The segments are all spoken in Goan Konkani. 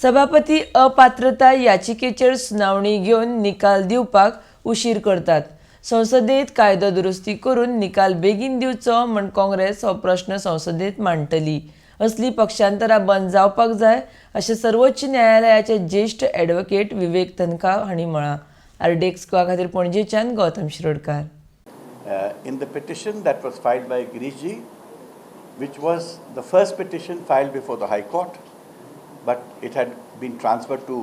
सभापती अपात्रताय याचिकेचेर सुनावणी घेवन निकाल दिवपाक उशीर करतात. संसदेत कायदो दुरुस्ती करून निकाल बेगीन दिवचो म्हण काँग्रेस हो प्रश्न संसदेत मांडटली. असली पक्षांतरां बंद जावपाक जाय अशें सर्वोच्च न्यायालयाचे ज्येश्ठ ॲडव्होकेट विवेक तन्खा हांणी म्हळां. आरडीएक्स गोवा खातीर पणजेच्यान Gautam Shirodkar. In the petition that was filed by Girishji, which was the first petition filed before the High Court, but it had been transferred to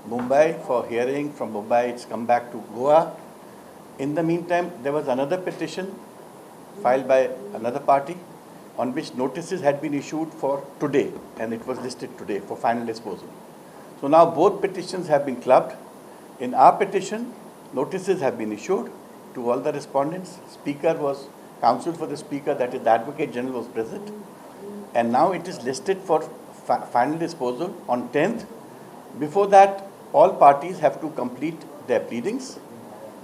Mumbai for hearing. From Mumbai, it's come back to Goa. In the meantime, there was another petition filed by another party on which notices had been issued for today, and it was listed today for final disposal. So now both petitions have been clubbed. In our petition, notices have been issued to all the respondents. Speaker was, counsel for the speaker, that is the Advocate General, was present. And now it is listed for final disposal on 10th. Before that, all parties have to complete their pleadings.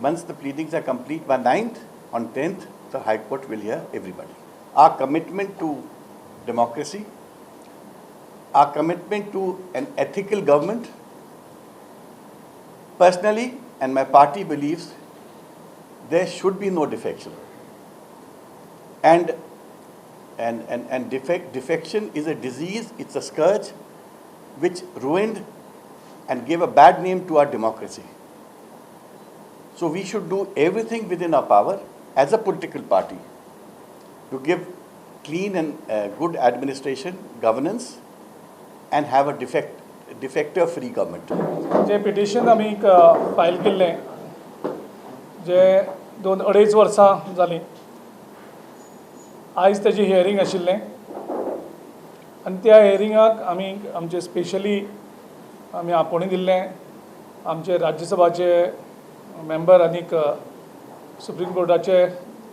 Once the pleadings are complete by 9th, on 10th, the High Court will hear everybody. Our commitment to democracy, our commitment to an ethical government, personally, and my party believes there should be no defection. And defection is a disease, it's a scourge which ruined and gave a bad name to our democracy. So we should do everything within our power as a political party to give clean and good administration, governance, and have a defector free government. J petition आमी फायल केल्लें, जे 2-2.5 वर्सां जालीं, आयज तेजें हियरींग आशिल्लें आनी त्या हियरिंगाक आमी आमचे स्पेशली आमी आपोवणें दिल्लें आमचे राज्यसभाचे मेंबर आनीक सुप्रीम कोर्टाचे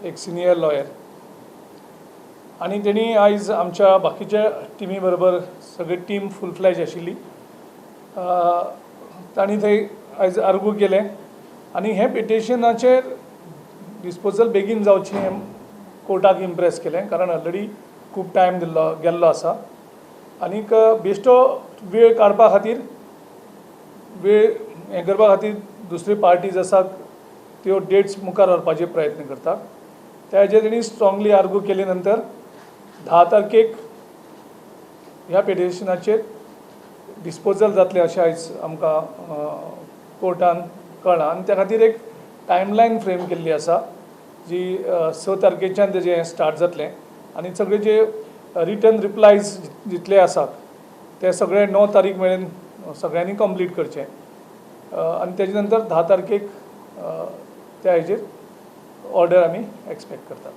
एक सिनियर लॉयर आनी तेणी आयज आमच्या बाकीच्या टिमी बरोबर, सगळी टीम फूल फ्लॅज आशिल्ली, तांणी थंय आयज आर्गू केलें आनी हें पिटिशनाचेर डिस्पोजल बेगीन जावचें हें कोर्टाक इम्प्रेस केलें, कारण ऑलरेडी खूब टायम दिल्लो गेल्लो आसा आनीक बेश्टो वेळ काडपा खातीर, वेळ हें करपा खातीर दुसऱ्यो पार्टीज आसात त्यो डेट्स मुखार व्हरपाचे प्रयत्न करतात. त्या हेजेर तेणी स्ट्रांगली आर्गू केले नंतर 10 तारखेक ह्या पिटिशनाचेर डिस्पोजल जातलें अशें आयज आमकां कोर्टान कळ्ळां आनी त्या खातीर एक टायमलायन फ्रेम केल्ली आसा जी 6 तारखेच्यान तेजें स्टार्ट जातलें आनी सगळे जे रिटन रिप्लायज जितले आसात ते सगळे 9 तारीख मेरेन सगळ्यांनी कंप्लीट करचे आनी तेजे नंतर 10 तारखेक त्या हेजेर ऑर्डर आमी एक्सपेक्ट करतात.